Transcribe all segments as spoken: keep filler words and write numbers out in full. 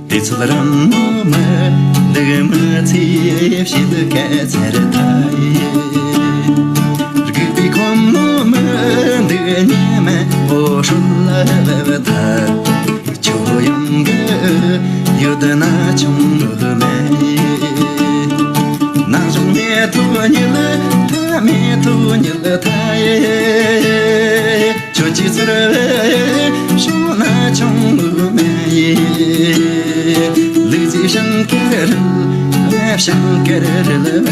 དེ་ཚོ་རང་མོ་མི་འདུག་མི་ཚེ་ཕྱི་ལ་སྐད་ཚར་ཐལ། རྒུད་པའི་ཁོམ་མོ་མི་འདུག་ཉི་མ་འོ་ཧྲུལ་ལ་བབས་ཐལ། ཁྱོད་ཡོང་གི་ཡོད་ན་ཆུང་མོ་མེད། ན་གཞོན་མེད་དུ་ཉིད་ཐ་མེད་དུ་ཉིད་ཐ་ཡེ། ཁྱོད་ཀྱི་ཚུར་བྱུང་ན་ཆུང་མོ་མེད། ལུས་རྩལ་ཞིང་ཁར་རིལ་བ་ཞིང་ཁར་རིལ་བ།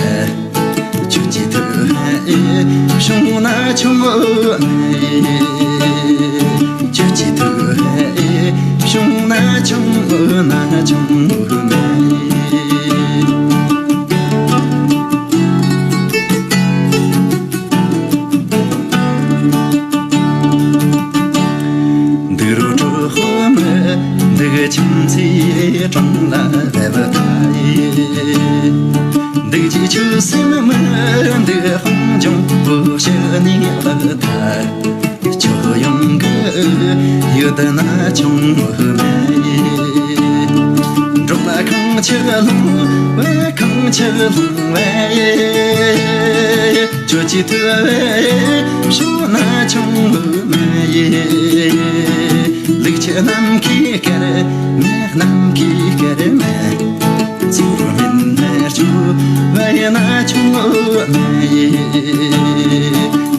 ཁྱོད་ཀྱི་ཐུགས་ཧ་ཨེ་བྱུང་ན་ཆུང་ངུ་མེད། ཁྱོད་ཀྱི་ཐུགས་ཧ་ཨེ་བྱུང་ན་ཆུང་ངུ་ན་ཆུང་ངུ་མེད། འདུག་རོ་གྲོགས་མི་འདུག་ཁྱིམ་མཚེས་གྲོང་ལ་བབས་ཐལ། འདུག་ཅི་ཆུ་སྲིན་མི་འདུག་དཔུང་འཇོམས་པོ་ཕྱི་ནས་བབས་ཐལ། ཁྱོད་ཡོང་གི་ཡོད་ན་ཆུང་མོ་མེད། འབྲོག་ལ་གངས་ཆུ་ལྷུང་བས་གངས་ཆུ་ལྷུང་བས། ཁྱོད་ཀྱི་ཐུགས་བས་ཕྱུག་ན་ཆུང་མོ་མེད། ལུག་ཁྱུ་ནམ་མཁའི་སྐར་མེད། ནམ་མཁའི་སྐར་མེད། ཚུར་མིན་ནར་ཆུ་བས་ན་ཆུང་མོ་མེད།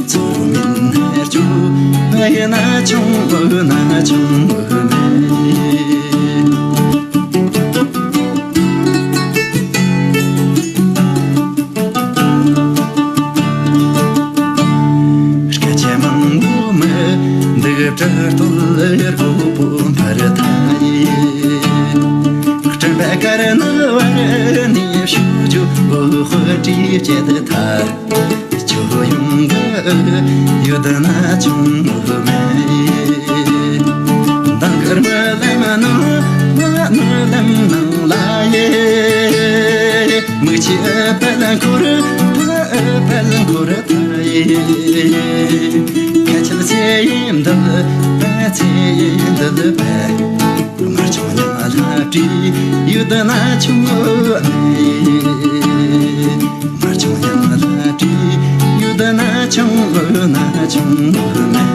ཚུར་མིན་ནར་ཆུ་བས་ན་ཆུང་མོ་ན་ཆུང་མོ་མེད། སྐད་ཆ་མང་པོ་མི་འདུག་བྲེལ་སྟོད་ལ་སྒོ་པོ་འཕར་ཐལ། སྤྲིན་པ་དཀར་ནག་བར་ནས་ཞུ་རྒྱུ་དཔེ་བྲིས་བྱེད་ཐལ། ཁྱོད་ཡོང་གི་ཡོད་ན་ཆུང་མོ་མེད། མདང་དཀར་རྨི་ལམ་ནང་ང་རྨི་ལམ་ནང་ལ་ཡེ། མིག་ཆུ་ཨ་ཕ་ལ་འཁོར་ད་ཨ་ཕ་ལ་འཁོར་ད་ཡེ། ཁ་ཆེ་ཚེ་ཡིན་འདི་ལ་བ་ཚེ་ཡིན་འདི་ལ་བ། དམར་ཆུང་ཉི་མ་ལྷ་བྲིས་ཡོད་ན་ཆུང་མོ་མེད། དམར་ཆུང་ཉི་མ་ལྷ་བྲིས་ཡོད་ན་ཆུང་མོ་ན་ཆུང་མོ་མེད།